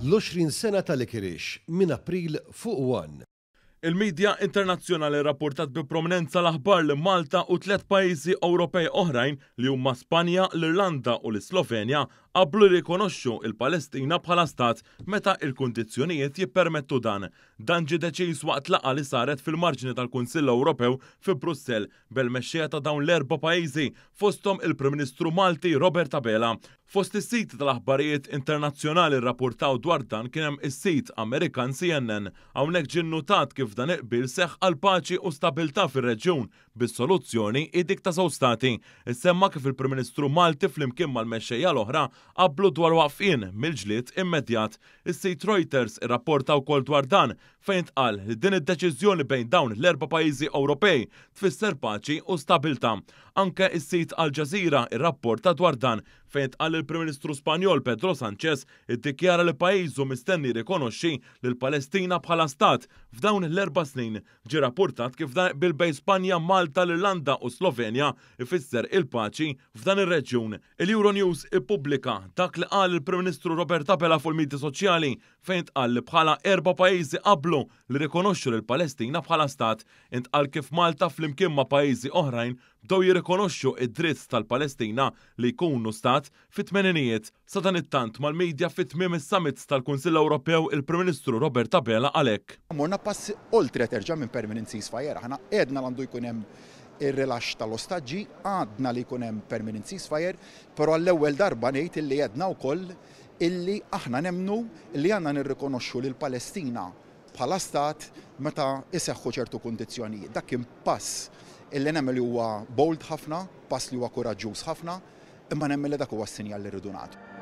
L-20 sena ta' Licorice minn April fuq One. Il-midja internazzjonali rrappurtat bi prominenza l-aħbar li Malta u tlett pajjiżi Ewropej oħrajn li huma Spanja, l-Irlanda u l-Islovenja qablu li jirrikonoxxu l-Palestina bħala stat meta il-kundizzjonijiet jippermettu dan. Dan ġie deċiż waqt laqgħa li saret fil-marġni tal-Kunsill Ewropew fi Brussell bel-mexxejja ta' dawn l-erba' pajjiżi, fosthom il-Prim Ministru Malti Robert Abela. Fost is-siti tal-aħbarijiet internazzjonali rrappurtaw dwar dan kien hemm is-sit Amerikan CNN. Hawnhekk ġie nnutat kif dan il-qbil seħħ għal paċi u stabilità fir-reġjun, bis-soluzzjoni hi dik ta' żewġ stati. Issemma kif il-Prim Ministru Malti flimkien mal-mexxejja l-oħra qablu dwar waqfien mill-ġlied immedjat. Is-sit Reuters irrapporta wkoll dwar dan fejn ntqal li din id-deċiżjoni bejn dawn l-erba' pajjiżi Ewropej tfisser paċi u stabilità. Anke is-sit Al Jazeera irrapporta dwar dan fejn ntqal li l-Prim Ministru Spanjol Pedro Sanchez iddikjara li pajjiżu mistenni jirrikonoxxi lill-Palestina bħala stat f'dawn l-erba' snin. Ġie rappurtat kif dan il-qbil bejn Spanja, Malta, l-Irlanda u Slovenja jfisser il-paċi f'dan ir-reġjun. Il-Euronews ippubblika dak li qal il-Prim Ministru Robert Abela fuq il-midja soċjali fejn intqal li bħala erba' pajjiżi qablu li rrikonoxxu lill-Palestina bħala stat. Intqal kif Malta flimkien ma' pajjiżi oħrajn bdew jirrikonoxxu d-dritt tal-Palestina li jkunu stat fit-tmeninijiet. Sadanittant, mal-media fi tmiem is-summit tal-Kunsill Ewropew il-Prim Ministru Robert Abela qal hekk. Morna pass oltre terġa' minn permanent ceasefire. Aħna għedna li għandu jkun hemm ir-rilaxx tal-ostaġġi, għadna li jkun hemm permanent ceasefire, però għall-ewwel darba ngħid illi għedna wkoll illi aħna nemmnu li għandna nirrikonoxxu lill-Palestina bħala stat meta jseħħu ċertu kundizzjonijiet. Dak kien pass illi nemmen li huwa bold ħafna, pass li huwa kuraġġuż ħafna, imma nemmen li dak huwa s-sinjal li rridu nagħtu.